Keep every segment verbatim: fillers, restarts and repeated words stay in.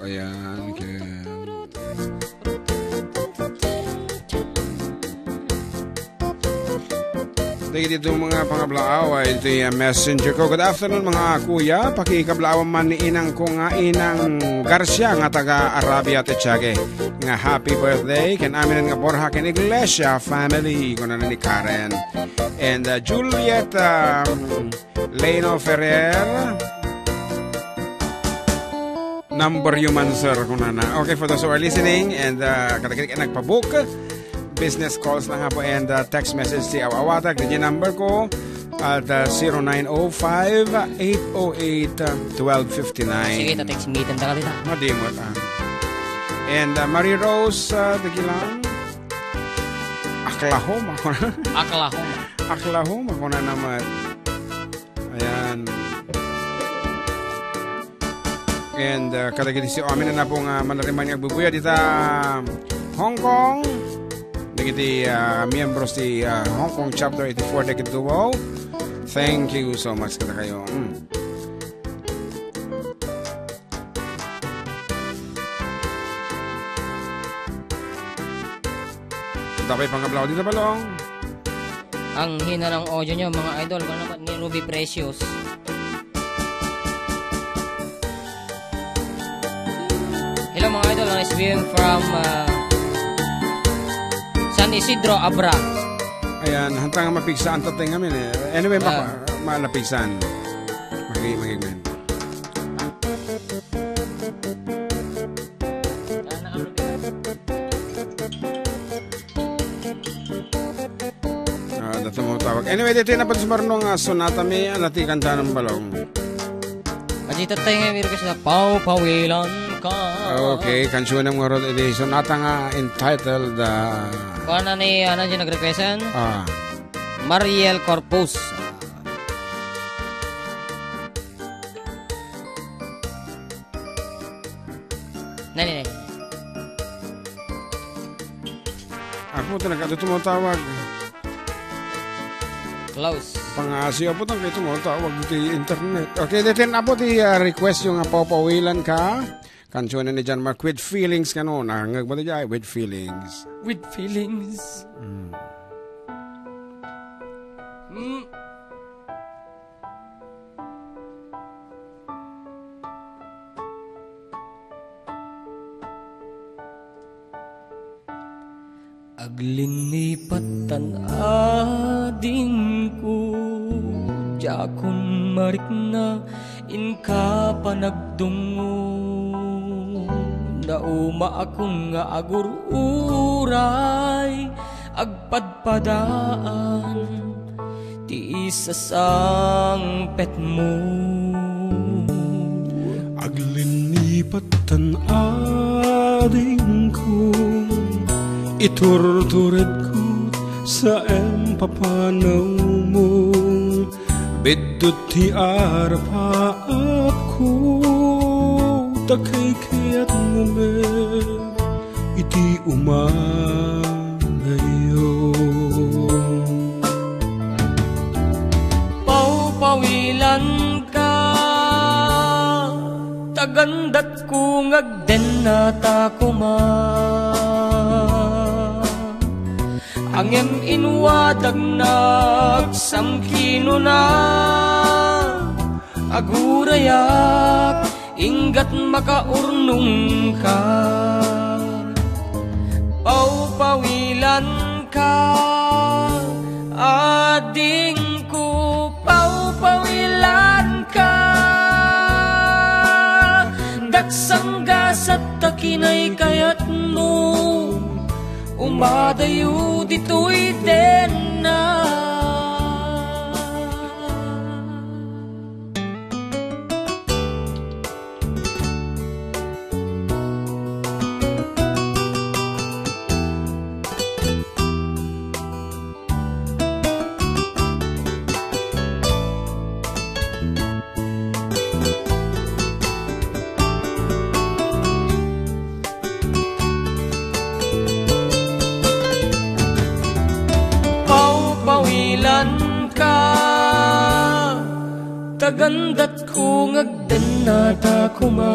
Ayan, okay. Dagiti adu nga pangablaaw, ay, iti, uh, messenger ko. Good afternoon, mga kuya. Pakikablaawan man ni inang ko nga inang Garcia nga taga Arabia, Tichague. Nga happy birthday ken amin nga Borja ken Iglesia family, kunana ni Karen. And, uh, Juliet, um, Leno Ferrer. Number you man, sir, kunana. Okay, for those who are listening and, uh, kadagiti nagpabook, business calls lang hapo and, uh, text message ti aw-awatag. Diay number ko at, uh, zero nine oh five, eight oh eight, twelve fifty-nine. Sige, ta text meeting ta kalita. Madimot, ah. And, uh, Marie Rose, uh, Dagilan. Oklahoma, kunana. Oklahoma. Oklahoma, kunana met. Ayan. And, uh, kadagiti siak amin a napo nga manariman nga agbubuya dita Hong Kong. Dagiti, uh, miyembros ti, uh, Hong Kong Chapter eighty-four dagiti duo. Thank you so much kadakayo. Mm. Tapay pangablaaw dita, Balong. Ang hina ng audio nyo, mga idol, kung naman ni Ruby Precious. Hello, mga idol, ang S B M from, uh, San Isidro, Abra. Ayan, hantang nga mapigsaan tayo ngamin eh. Anyway, Ah. mapa-, malapigsan. Magi-, magi-, men. Ah, dati mo tawag. Anyway, dito na pa sumarno nga sonata mi, alati kanta ng balong. Adi tatay nga, may request na, "Pawpawilan ka." Okay, kansuan mo ron, edi sonata nga entitled, ah, Kuha na ni, ano, yung nag-requestan? Ah. Mariel Corpus. Nani, nani? Apo, talaga, ito tumawag. Close. Pangasi, apo, talaga, ito tumawag ti internet. Okay, dito na po ti, ah, request yung, ah, "Pawpawilan ka." Kansuan ni John Mark, "With Feelings," kano, nangag mo di ay, "With Feelings." With Feelings. Mm. Mm. Aglinnipat tan adingko, diakon marikna, inka panagdungngo. Naumaakon nga agur-uray, agpadpadaan ti isasangpetmo. Aglinnipat tan adingko, iturturedko saem papanawmo. Biddut ti arpaapko, ta kaykayatmo met iti umagayo. Pawpawilanka, tagandatko nga agdennata koma. Ngem inwadagnak samkinuna, agurayak, inggat makaurnongka. Pawpawilanka, adingko, pawpawilanka. Daksanggasat ta kinaykayatmo, umadayo ditoy denna. Pawpawilanka, tagandatko nga agdennata koma.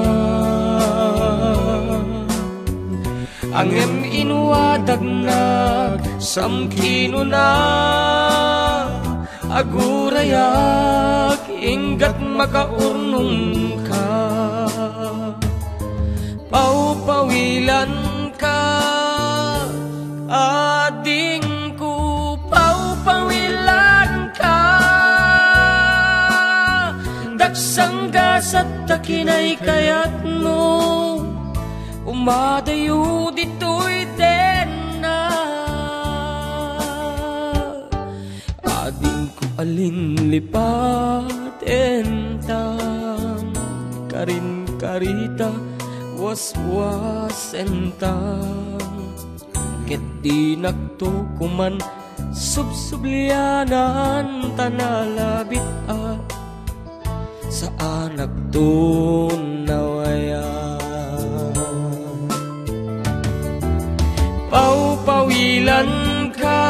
Ngem inwadagnak, samkinuna, agurayak, inggat makaurnongka. Pawpawilanka, adingko, pawpawilanka. Daksang gasat ta kinaykayatmo, umadayo ditoy denna. Adingko, alinlipaten tam, karin-karita, waswasen tam. Ket dinakto koman subsublianan ta nalabit a saanakto nawayan. Pawpawilanka,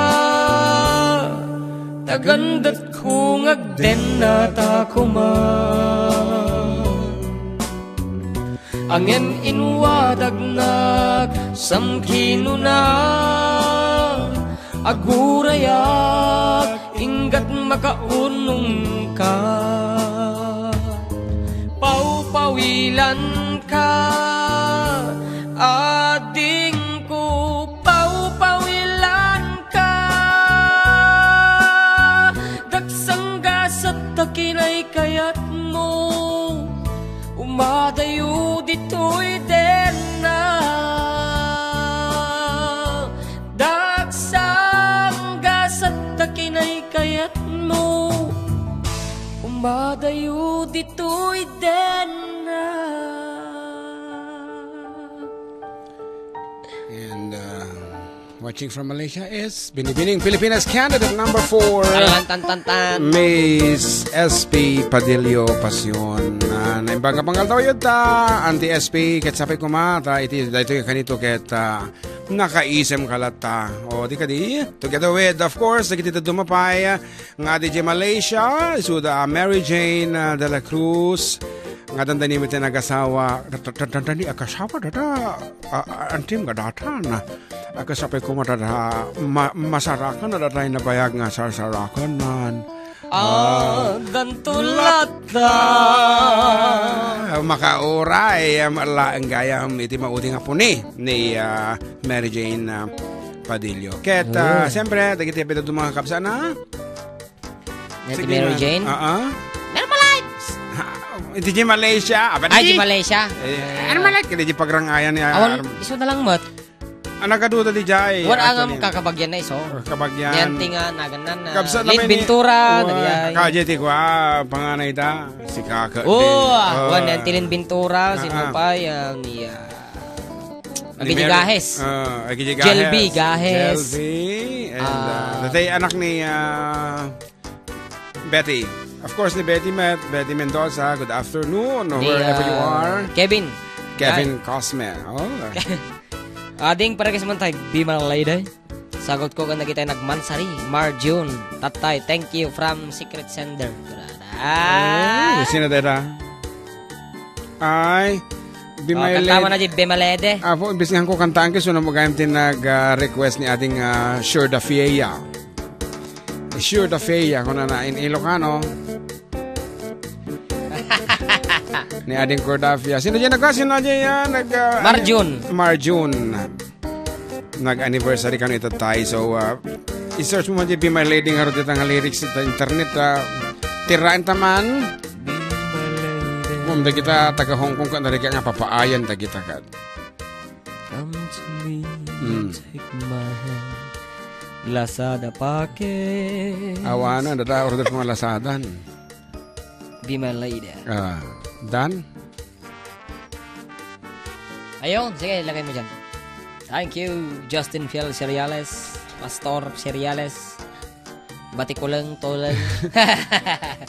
tagandatko nga agdennata koma. Ngem inwadagnak, samkinuna, agurayak, inggat makaurnongka. Pawpawilanka, adingko, pawpawilanka. Daksang gasat ta kinaykayatmo, umadayo ditoy denna. Daksang gasat ta kinaykayatmo, umadayo ditoy denna. And uh, watching from Malaysia is Binibining Pilipinas candidate number four, Tan, tan, tan, tan. Miss S P Padillo Pasion. Ah, naimbag nga pangkaltaw yun ta, Auntie S P, ket sapay koma, ta iti, daytoy kanito ket ah, nakaisem ka latta. O, di kadi? Together with, of course, dagiti dadduma pay, nga D J Malaysia, isuda, ah, Mary Jane, ah, de la Cruz, nga dandani met ti nagasawa, da-, da-, da-, dandani agasawa, dada, ah, ah, antim nga datan. Agasapay koma dada, ma-, masarakan na dada nabayag nga sarsarakan nan. Ah, danto latta. Ah, makauray, am, laeng gayam iti maudi nga puni ni, ah, Mary Jane, ah, Padillo. Ket, ah, siyempre, dagiti pwede dumangkap sana. Yan si Mary Jane. Ah, ah. Marmalade! Ha, iti di Malaysia. Aba, Ay, di. di Malaysia. Eh, ano Malaysia? Kaya di pagrangayan niya. Awan, iso na lang mat. Ang nagaduda di jay. Wala ang kakabagyan na iso. Oh, kabagyan. Yan tinga, naganan na. Kabsa na Lin may ni- Ventura, Oh, nagyay. Kaje ti kwa, panganay ta. Si Kaka Oh, Din. Oh. Wan, yan ti Lin Ventura, Ah, sino ah. pa yan? Iya. Ni Agiji Mary- Gahes. Ah, Agiji Gahes. Jelby Gahes. Jelby. And, Ah. uh, natay anak ni, uh, Betty. Of course, ni Betty Met, Betty Mendoza. Good afternoon, Ni, wherever you uh, are. Kevin. Kevin Hi. Cosme. Oh. Ading para kasi man tayo, be my lady. Sagot ko kan nakita nagmansari, Marjun. Tatay, thank you from Secret Sender. Ay, sino dera? Ay, Oh, Bimayled. Kanta mo na di Bimalede. Apo, imbis nga ko kantaan ko, sino mo gayam ti nag, ah, request ni ating, ah, Sure da Fiea. Sure da Fiea, kung na na in Ilocano. Ni Ading Cordafia. Sino dyan nagka? Sino dyan yan? Nag, ah, Marjun. Marjun. Nag-anniversary kano ita tay. So, uh, i-search mo man di Be My Lady nga ro dita nga lyrics ita internet, uh, tiraen ta man. Be my lady. Kung dagita taga Hong Kong ka, narika nga papaayan dagita ka. Come to me, Mm. take my hand. Lazada package. Awana, dada order ko nga Lazadan. Be my lady. Ah, dan? Ayun, sige, ilagay mo dyan. Thank you, Justin Fiel Cereales, Pastor Cereales, Batikuleng, Tuleng.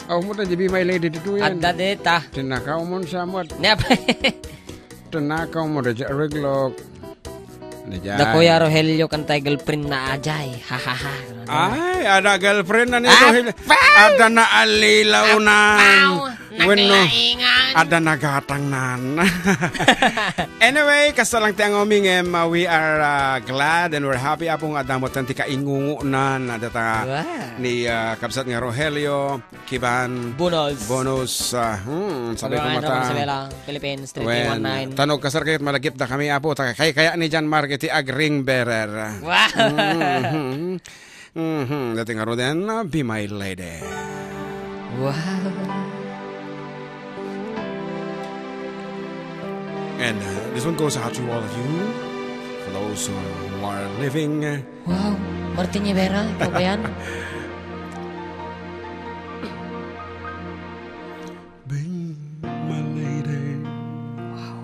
Aw mo ta, di Be My Lady dito yan. Adda dita. Tinakaw mo sa mo. Nep. Tinakaw mo, da dyan, reglok. Da Kuya Rogelio, kantay girlfriend na ajay. Ha, ha, ha. Ay, ada girlfriend na ni Ah, Rogelio. Ada na alilaw na. Apaw. Wenno, adda nagatangnan. Anyway, kasta lang ti angumin, em, uh, we are, uh, glad and we're happy, Apo, nga adda met ti kaingungunan, adda ta Wow. ni, uh, kabsat nga Rogelio, Kiban, Bonus. Bonus, uh, hmm, sabi ko Alright, mata. Roman Isabela, Philippines, Wen, three three one nine. Tanog kasar kayo at malagipda kami, Apo, ta-, kay kaya ni John Mark iti agring bearer. Wow. Mhm. Mhm. Dating nga Roden, uh, Be My Lady. Wow. And, uh, this one goes out to all of you, for those who are living, uh, Wow, Martin Rivera, ikaw ba yan? Be my lady. Wow.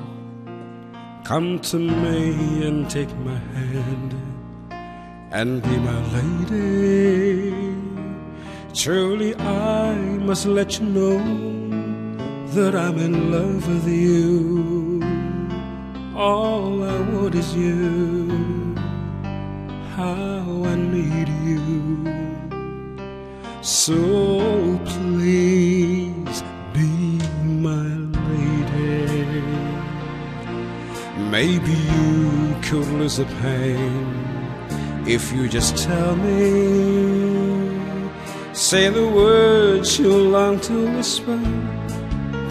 Come to me and take my hand and be my lady. Truly, I must let you know that I'm in love with you. All I want is you. How I need you. So please be my lady. Maybe you could lose the pain if you just tell me. Say the words you long to whisper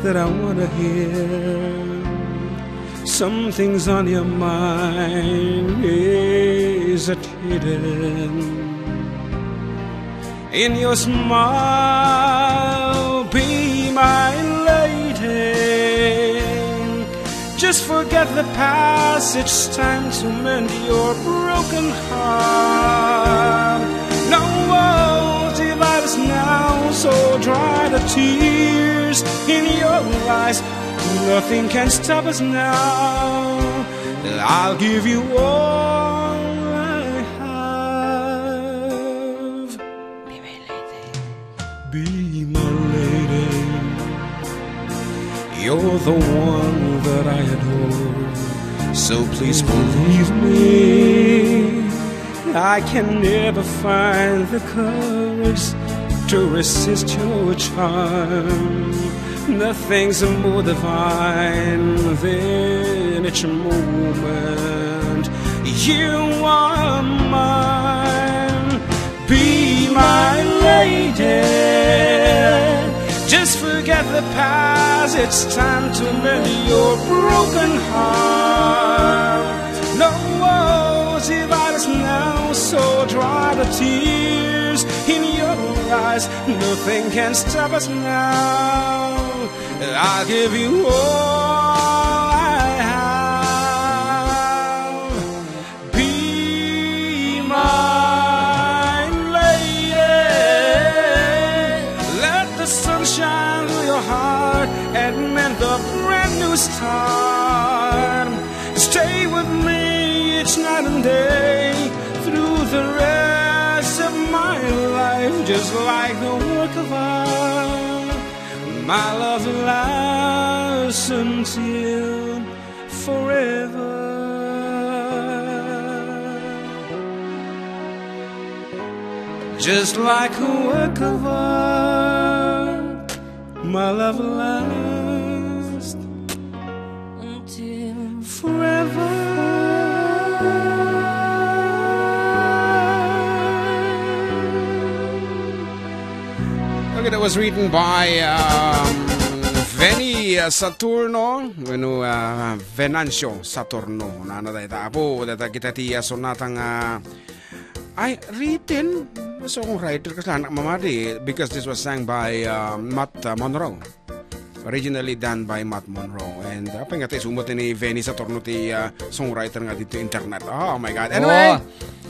that I want to hear. Something's on your mind, is it hidden? In your smile, be my lady. Just forget the past, it's time to mend your broken heart. No walls divide us now, so dry the tears in your eyes. Nothing can stop us now. I'll give you all I have. Be my lady. Be my lady. You're the one that I adore. So please believe me. I can never find the courage to resist your charm. Nothing's more divine than each moment you are mine. Be my lady. Just forget the past. It's time to mend your broken heart. No walls divide us now, so dry the tears in your eyes. Nothing can stop us now. I'll give you all I have. Be my lady. Let the sunshine through your heart and mend the brand new start. Stay with me each night and day through the rest of my life, just like a work of art. My love lasts until forever. Just like a work of art, my love lasts until forever. Okay, that was written by, um, Venny, uh, Saturno, wenno, uh, Venancio Saturno. Nana dayta, Apo, dayta kita ti, uh, sonata nga, ay, written, songwriter, kasi anak mamadi, because this was sang by, uh, Matt, uh, Monro. Originally done by Matt Monro. And, uh, apay nga ti sumot ni Venny Saturno ti, uh, songwriter nga dito internet. Oh my God. Anyway, Oh.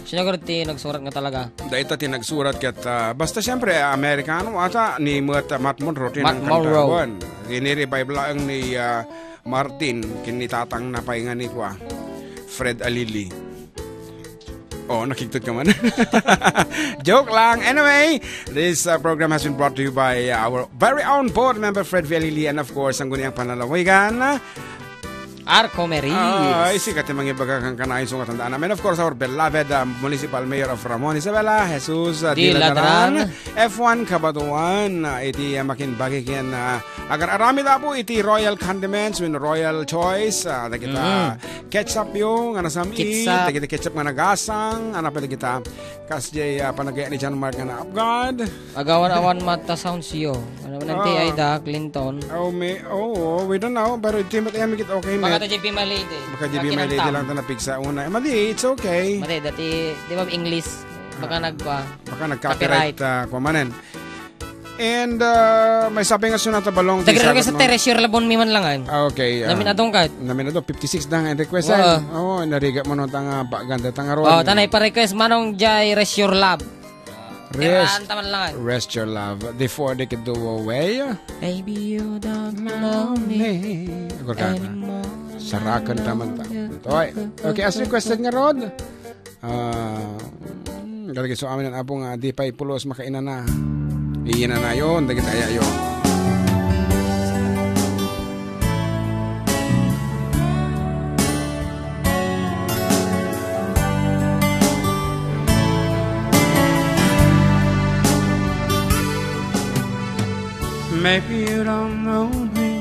Sino ka ti nagsurat nga talaga? Dayta ti nagsurat ket, ah, basta siyempre, Amerikano ata ni Matt, Matt Monro ti Matt nangkanta. Monro. Wen, ini-revive laeng ni, ah, Martin, ken ni tatangna pay nga ni kua, Fred Alili. Oh, nakigtot ka man. Joke lang. Anyway, this, uh, program has been brought to you by, uh, our very own board member, Fred V. Alili, and of course, Sangguniang Panlalawigan. Arco Meriz. Ah, ay, sikat ti mangibaga kankana, isu nga tandaan namin. Of course, our beloved, uh, Municipal Mayor of Ramon Isabela, Jesus, uh, Di Di Ladran, Ladran. F one Kabatuan, uh, iti, uh, makimbagi ken, uh, agar-aramid, Apo, iti Royal Condiments, wenno Royal Choice, uh, dagita Mm. ketchup yo, nga nasam-it, Ketchup. dagita ketchup nga nagasang, ano pa dagita, kas jay, uh, panagaya ni John Mark nga na, "Of God." Agawan-awan met ta sounds yo. Ano man ang Ah. T I da, Clinton? Oh, may, oh, we don't know, pero iti met, ayan, mikit okay, Baka met. ta J P Malidi. Baka J P Malidi lang ta napigsa una. Eh, mali, it's okay. Mali, dati, di ba, English? Baka Ah. nagpa-, Baka nag-copyright, copyright. ah, kumanen. And, ah, may sabi nga sunata balong, Tagre-request sa Teresio Labon mi man langan. Ah, okay, ah. Namin adong kat. Namin adong, fifty-six na nga request, Oo. eh. Oo, narigat mo nung tanga, ba, ganda tanga Oh, ruwan. Tanay pa-request, Manong Jai, Rest Your Love. Rest, Tiraan taman lang. Rest your love before they can do away. Baby, you don't love me Agor ka na. Anymore. Sarakan taman ta. Toy. Okay, as requested nga, Rod. Ah, mm, galagi so amin ang apo nga, di pa ipulos makainana. Iinana yon, dagit aya yon. Maybe you don't know me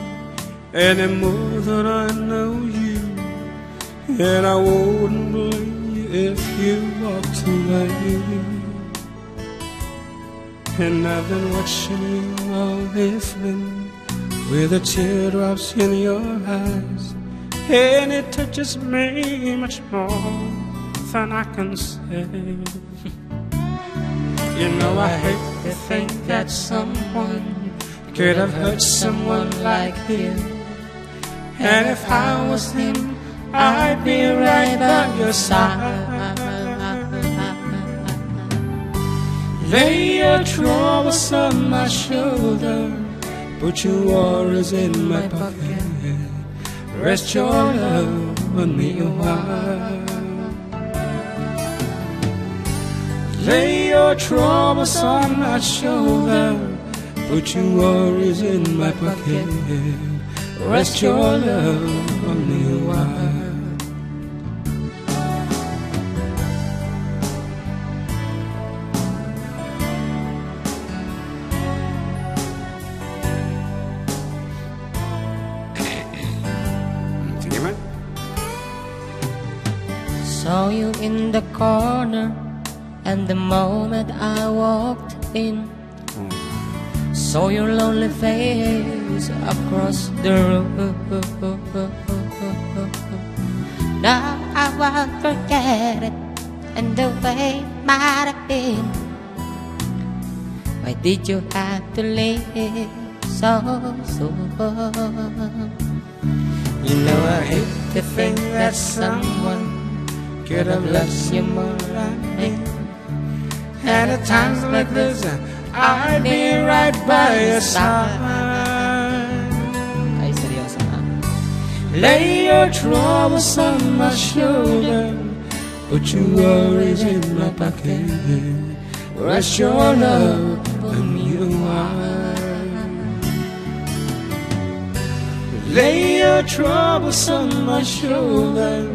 any more than I know you, and I wouldn't blame you if you walked away. And I've been watching you all evening with the teardrops in your eyes, and it touches me much more than I can say. You know I hate to think that someone could have hurt someone like you. And if I was him, I'd be right by your side. Lay your troubles on my shoulder, put your worries in my pocket. Rest your love on me a while. Lay your troubles on my shoulder, put your worries in my pocket. Rest your love on me a while. Sige man. Saw you in the corner, and the moment I walked in, Hmm. saw your lonely face across the room. Now I won't forget it, and the way it might have been. Why did you have to leave so soon? You know I hate to think that someone could have loved you more than me. And at times like this, I'd be right by your side. Ay, seryoso na. Lay your troubles on my shoulder, put your worries in my pocket. Rest your love on me a while. Lay your troubles on my shoulder.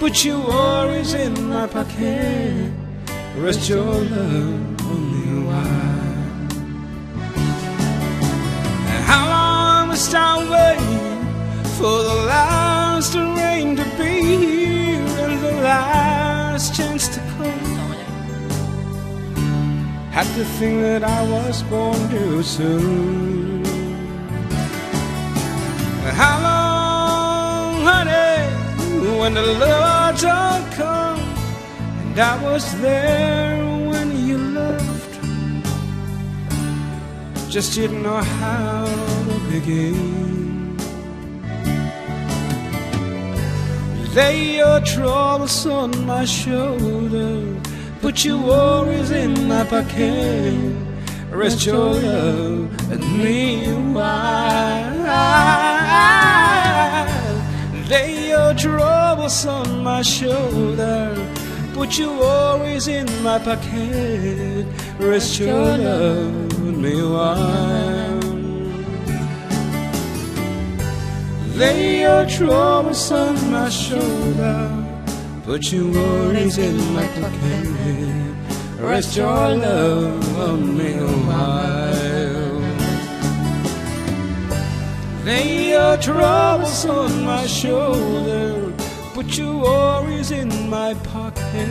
Put your worries in my pocket. Rest your love on me a while. How long must I wait for the last rain to be here and the last chance to come? Had to think that I was born too soon. How long, honey, when the Lord don't come? And I was there when you left. Just didn't know how to begin. Lay your troubles on my shoulder, put your worries in my pocket. Rest your love on me a while. Lay your troubles on my shoulder, put your worries in my pocket. Rest your love on me a while. Lay your troubles on my shoulder, put your worries in my pocket. Rest your love on me a while. Lay your troubles on my shoulder, put your worries in my pocket.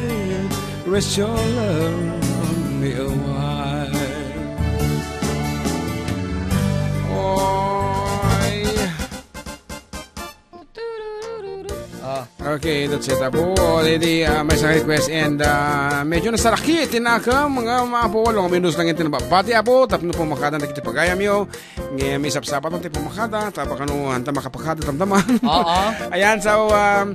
Rest your love on me a while. Oy. Ah. Okay, that's it, Apo. Already, ah, may isang request and, ah, medyo nasaraki, tinakam, mga, mga Apo, walong minutes lang yung tinabati, Apo. Tapno po makadang dagiti pagayam yo. Ngayon, may sapsapat ang tipo makada, tapakano, anta makapakada, tamtaman. Oo. Ayan, so, um,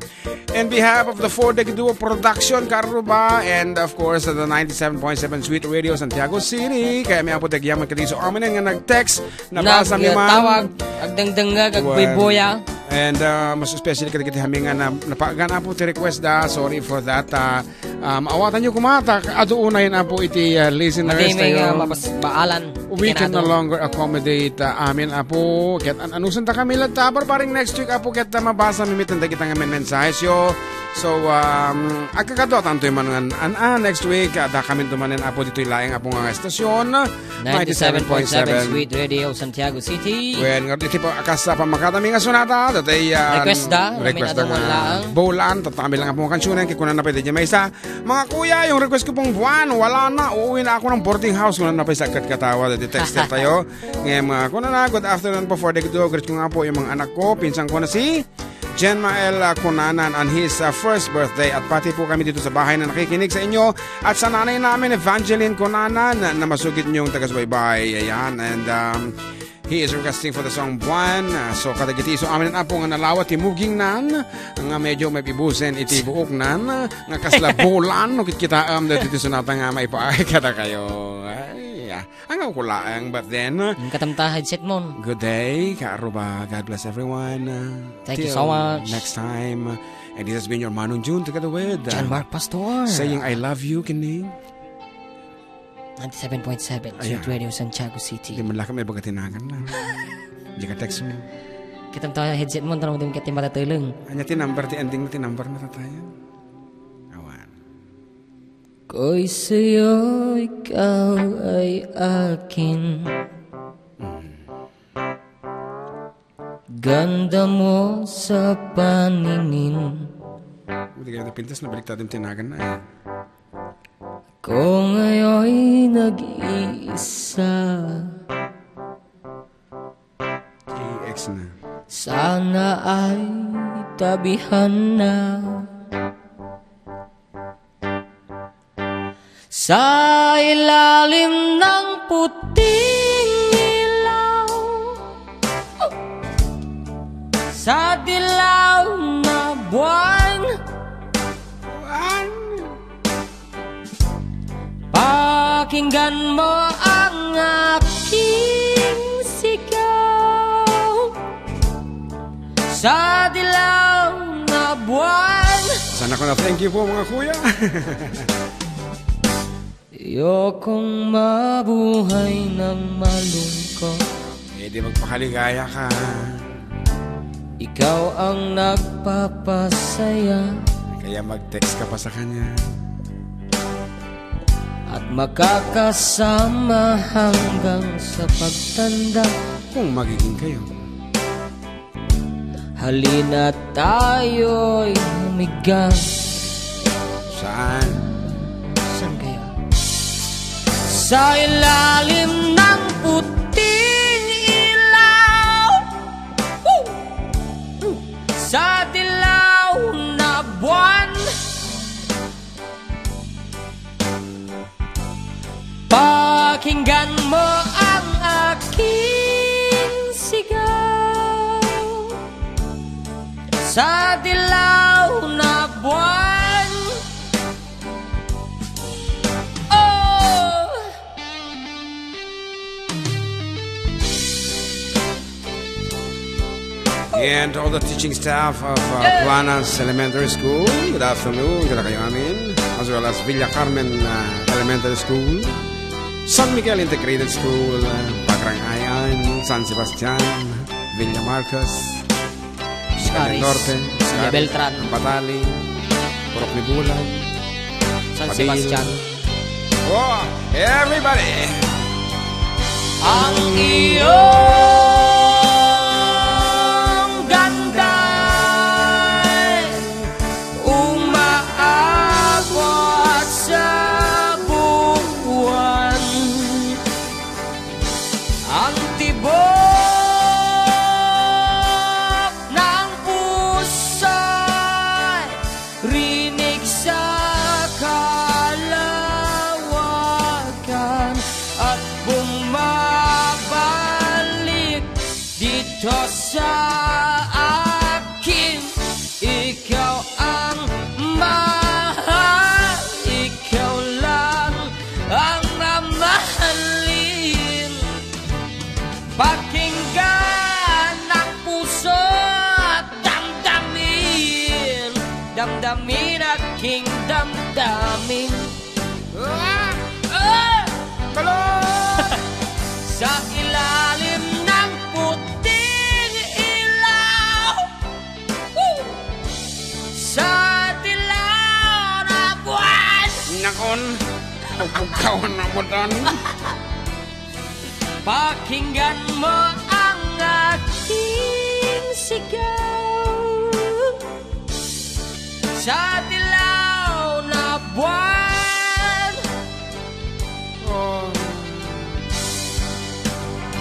in behalf of the Four Deck Duo Production, Karuba, and of course, the ninety-seven point seven Sweet Radio, Santiago City. Kaya may Apo Degyaman Kadiso, amin nga nag-text, nabasa mi man. Nagtawag, agdengdengag, Wen. Agbuy-buya. And, uh, mas especially kadagiti kami nga na, napagan, Apo, ti request da. Sorry for that. Uh, uh, maawatan yo kumata. Adu unay, Apo, iti, uh, listeners Madi may tayo. Nga mabas-, baalan. We can no longer accommodate, uh, amin, Apo. Ket an-, anusan ta kami latta, barbaring next week, Apo, ket, uh, mabasa mi met dagita nga men-, mensahes yo. So, um, agkakadua tanto man ngan, an, ah, next week, uh, da kami dumanen, Apo, ditoy laeng, Apo, nga estasyon. Ninety-seven point seven Sweet Radio, Santiago City. Wen, nga iti pa, kas, ah, pammakadami nga sonata, datay, ah, request da, request da nga laeng. Bolan, tatami lang ang mga kansunan, kay kunan na pwede dyan may isa. Mga kuya, yung request ko pong buwan, wala na, uuwi na ako ng boarding house, kunan na pa isa kat katawa, dati texter tayo. Ngayon, mga kunan na, good afternoon po for the good, greet ko nga po yung mga anak ko, pinsan ko na si Jen Mael, ah, Cunanan on his, ah, first birthday. At pati po kami dito sa bahay na nakikinig sa inyo. At sa nanay namin, Evangeline Cunanan, na, na masugid niyong taga-subaybay. Ayan. And, um, he is requesting for the song Buwan. Ah, so, kadagiti isu amin, Apo, nga nalawa ti mugingnan, nga medyo mapibusen iti buoknan, nga kasla bolan, no, kitkitaem, dagiti sonata nga maipaay kada kayo. Ay, ah. Ang ako laeng, but then, Ang katamta headset mo. Good day, Kaaruba. God bless everyone. Thank you so much. Till next time. And this has been your Manong June together with, uh, John Mark Pastor. Saying, "I love you," kini. Ninety-seven point seven, Sweet Radio, Santiago City. Di man lang kami baga tinagan na. Di ka text mo. Katamta headset mo, tanong din ka ti matatulong. Anya ti number, ti ending na ti number na tatayan. Awan. Ko'y sa'yo, ikaw ay akin. Ganda mo sa paningin. Hindi kaya napintas, nabaliktad yung tinagan na eh. Ako ngayon'y nag-iisa. T X na. Sana ay tabihan na. Sa ilalim ng puting ilaw, sa dilaw na buwan, Pakinggan mo ang aking sigaw sa dilaw na buwan. Sana ko na thank you po, mga kuya. Ayokong mabuhay ng malungkot. Eh, di magpakaligaya ka. Ikaw ang nagpapasaya. Kaya mag-text ka pa sa kanya. At makakasama hanggang sa pagtanda. Kung magiging kayo. Halina tayo'y humiga. Saan? Saan kaya? Sa ilalim ng puting ilaw. Woo! Sa dilaw na buwan. Pakinggan mo ang aking sigaw sa dilaw na buwan. Oh! And all the teaching staff of, uh, Planas Elementary School, good afternoon. Kada kayo amin. As well as Villa Carmen, uh, Elementary School, San Miguel Integrated School, uh, Pagrang Ayan, San Sebastian, Villa Marcos, Caris, Norte, Villa Beltran, Batali, Purok ni Bulan, San Sebastian. Oh, everybody! Ang iyong ganda'y umaabot sa buwan. Ang tibok ng puso'y rinig sa kalawakan at bumabalik dito sa akin. Ikaw ang mahal, ikaw lang ang mamahalin. Pakinggan ang puso, damdamin. Damdamin, aking damdamin. Ah! Ah! Talon! Sa ilalim ng puting ilaw, woo! Sa dilaw na buwan. Nakon, pagpagkawan na butan. Pakinggan mo ang aking sigaw. Sa dilaw na buwan. Oh.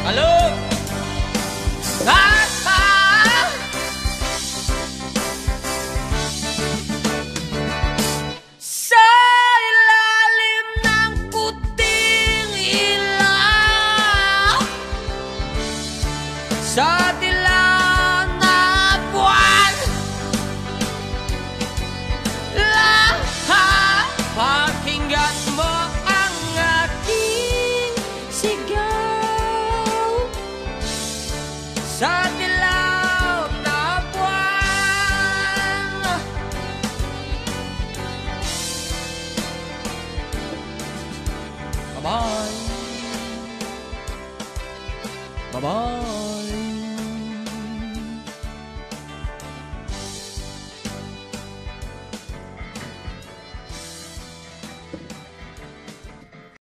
Hello? Ah! Ah! Sa ilalim ng puting ilaw, sa dilaw na buwan, lahat pakinggan mo ang aking sigaw. Sa dilaw na buwan. Bye-bye. Bye-bye.